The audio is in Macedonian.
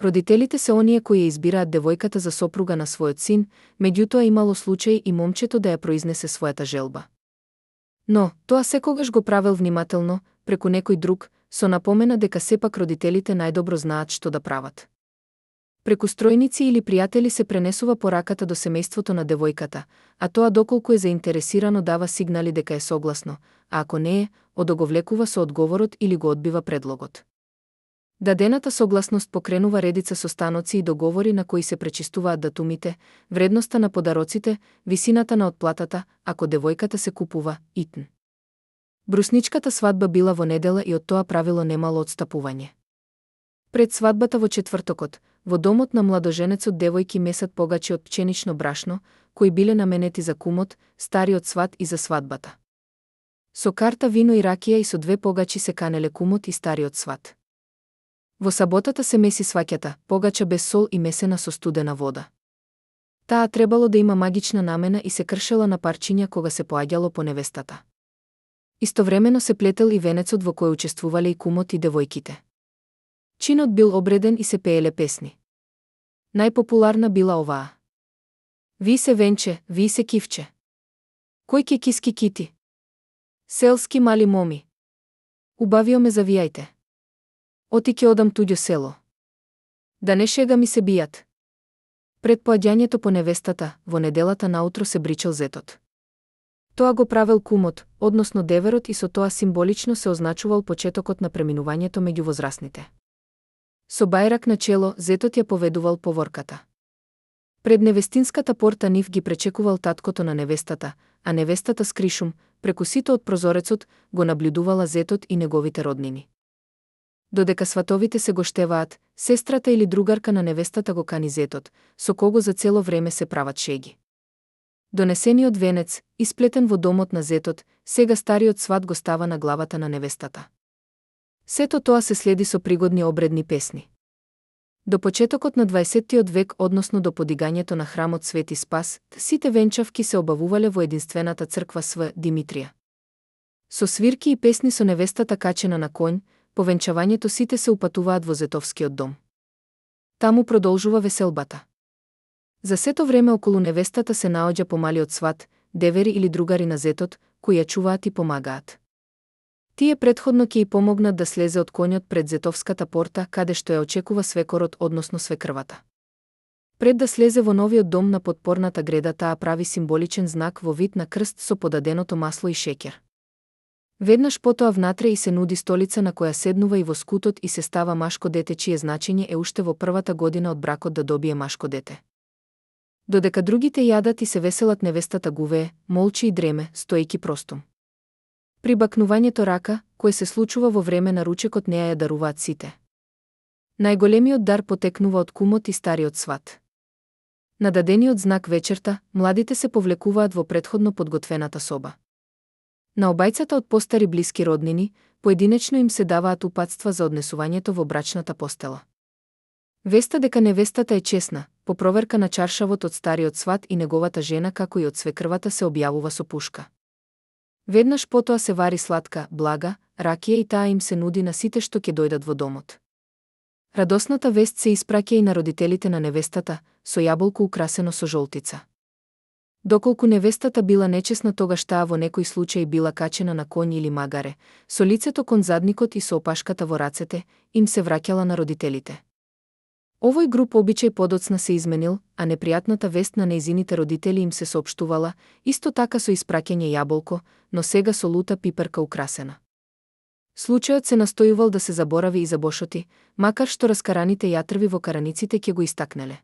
Родителите се оние кои ја избираат девојката за сопруга на својот син, меѓутоа имало случај и момчето да ја произнесе својата желба. Но, тоа секогаш го правел внимателно, преку некој друг, со напомена дека сепак родителите најдобро знаат што да прават. Преку стројници или пријатели се пренесува пораката до семејството на девојката, а тоа доколку е заинтересирано дава сигнали дека е согласно, а ако не е, одоговлекува со одговорот или го одбива предлогот. Дадената согласност покренува редица состаноци и договори на кои се пречистуваат датумите, вредноста на подароците, висината на отплатата, ако девојката се купува, итн. Брусничката свадба била во недела и од тоа правило немало отстапување. Пред свадбата во четвртокот, во домот на младоженецот девојки месат погачи од пченично брашно, кои биле наменети за кумот, стариот сват и за свадбата. Со карта вино и ракија и со 2 погачи се канеле кумот и стариот сват. Во саботата се меси сваќата, погача без сол и месена со студена вода. Таа требало да има магична намена и се кршела на парчиња кога се поаѓало по невестата. Истовремено се плетел и венецот во кој учествувале и кумот и девојките. Чинот бил обреден и се пееле песни. Најпопуларна била оваа. Ви се венче, ви се кивче. Кој ке киски кити? Селски мали моми. Убавио ме завијајте. Оти ке одам туѓо село. Да не шега ми се бијат. Пред поаѓањето по невестата, во неделата наутро се бричал зетот. Тоа го правел кумот, односно деверот, и со тоа символично се означувал почетокот на преминувањето меѓу возрастните. Со бајрак на чело, зетот ја поведувал поворката. Пред невестинската порта нив ги пречекувал таткото на невестата, а невестата с кришум, преку сито од прозорецот, го наблюдувала зетот и неговите роднини. Додека сватовите се гоштеваат, сестрата или другарка на невестата го кани зетот, со кого за цело време се прават шеги. Донесениот венец, исплетен во домот на зетот, сега стариот сват го става на главата на невестата. Сето тоа се следи со пригодни обредни песни. До почетокот на 20-тиот век, односно до подигањето на храмот Свети Спас, сите венчавки се обавувале во единствената црква Св. Димитрија. Со свирки и песни со невестата качена на конј, по венчавањето сите се упатуваат во зетовскиот дом. Таму продолжува веселбата. За сето време околу невестата се наоѓа помалиот сват, девери или другари на зетот, кои ја чуваат и помагаат. Тие претходно ќе и помогнат да слезе од конјот пред зетовската порта, каде што ја очекува свекорот, односно свекрвата. Пред да слезе во новиот дом на подпорната греда, таа прави символичен знак во вид на крст со подаденото масло и шеќер. Веднаш потоа внатре и се нуди столица на која седнува и во скутот и се става машко дете, чие значење е уште во првата година од бракот да добие машко дете. Додека другите јадат и се веселат, невестата гувее, молчи и дреме, стоејќи простум. При бакнувањето рака, кое се случува во време на ручекот, неа ја даруваат сите. Најголемиот дар потекнува од кумот и стариот сват. На дадениот знак вечерта, младите се повлекуваат во претходно подготвената соба. На обајцата од постари блиски роднини, поединечно им се даваат упатства за однесувањето во брачната постела. Веста дека невестата е чесна, по проверка на чаршавот од стариот сват и неговата жена, како и од свекрвата, се објавува со пушка. Веднаш потоа се вари сладка, блага, ракија и таа им се нуди на сите што ќе дојдат во домот. Радосната вест се испраќа и на родителите на невестата, со јаболко украсено со жолтица. Доколку невестата била нечесна, тогаш таа во некој случај била качена на конј или магаре, со лицето кон задникот и со опашката во рацете, им се враќала на родителите. Овој груп обичај подоцна се изменил, а непријатната вест на нејзините родители им се соопштувала, исто така со испраќање јаболко, но сега со лута пиперка украсена. Случајот се настојувал да се заборави и за бошоти, макар што раскараните јатрви во караниците ќе го истакнеле.